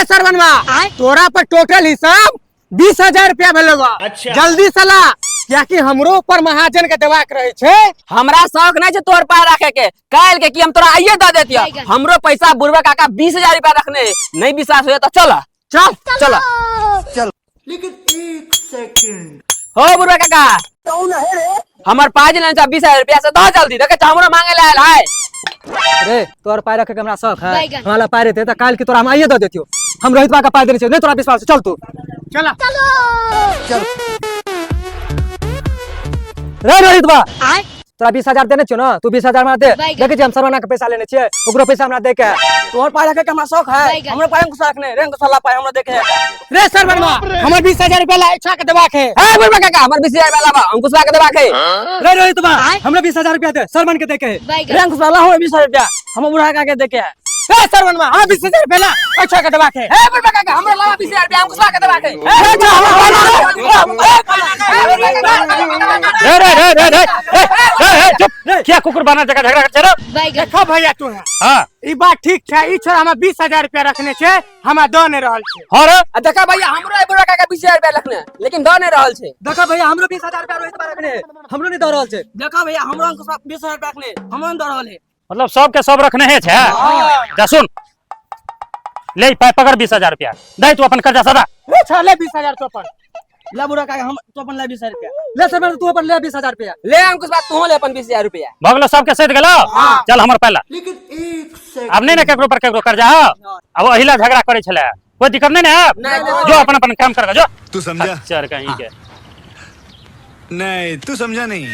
सरवनवा, तोरा पर टोटल हिसाब 20,000 रुपया भेलो बा। अच्छा। जल्दी से ला, कियाकि हमरो ऊपर महाजन के देवाक रहे छे। हमरा शौक नहीं छे तोर पाय रखे के, काल के कि हम तोरा आइए दे देतियो। हमरो पैसा बुढ़वा काका 20,000 रुपया रखने, नहीं विश्वास होए तो चल चल चल चल। लेकिन एक सेकंड। हो बुढ़वा काका, हमर पाय जे लेने 20,000 रुपया से दह जल्दी, देखे हमरो मांगे ला आयल है। रे तोर पाय रखे के हमरा शौक है, बैगन। हमरा पाय रहते त काल के तोरा हम आइए दे देतियो। हम रोहित बा का पाय देने छियो, नहीं तोरा विश्वास, चल तू चला। चल रे रोहित बा, तोरा 20,000 देने छियो ना, तू 20,000 हमरा दे। बैगन। देखे छी हम सरवना के पैसा लेने छियै, ओकरो पैसा हमरा दे के। तोहर पाय रखे के हमरा शौक है, बैगन। हमरो पाय अंकुश रखने रे, अंकुश वाला पाय हमरा देखे। रे सरवनवा, हमर 20,000 रुपया ला इच्छा के देबाक है। हे बुढ़वा काका, हमर 20,000 रुपया लाबा, अंकुश के देबाक है। रे रोहित बा, हमरा 20,000 रुपया दे, सरवन के दे के है। रे अंकुश वाला हो 20,000 रुपया हमर बुढ़ा काका के दे के है। रे सरवनवा, हमरा 20,000 रुपया ला इच्छा के देबाक है। हे बुढ़वा काका, हमरा लाबा 20,000 रुपया अंकुश के देबाक है। रे रे रे रे रे रे रे चुप, क्या कुकुर बना जगह झगड़ा कर रे। देखो भैया तू है, हां ई बात ठीक छै, ई छोरा हमरा 20,000 रुपया रखने छै, हमरा दऽ नहि रहल छै। हां रे। आ देखा भैया, हमरो बुढ़वा काका 20,000 रुपया रखने, लेकिन दऽ नहि रहल छै। देखा भैया, हमरो 20,000 रुपया रोहित बा रखने, हमरो नहीं दऽ रहल छै। देखा भैया, हमरो अंकुश 20,000 रुपया रखने, हमरो नहीं दऽ रहल है। मतलब सब के सब रखने है छे। जा सुन ले पाई पकड़ 20,000 रुपया दे, तू अपन कर्जा सदा। रे छा ले 20,000 तो अपन। ला बुढ़ा काका, हम तो अपन ले 20,000 रुपया। ले सरवन, तू अपन ले 20,000 रुपया। ले अंकुश बात, तू ले अपन 20,000 रुपया। भगलो सबके सैद गेलो, चल हमर पहला। लेकिन एक सेकंड। अब नहीं ना केकरो पर केकरो कर्जा हो, अब अहिला झगड़ा करे छले, कोई दिक्कत नहीं ना? नहीं। जो अपन अपन काम कर जो। तू समझा? चल कहीं के। नहीं तू समझा नहीं।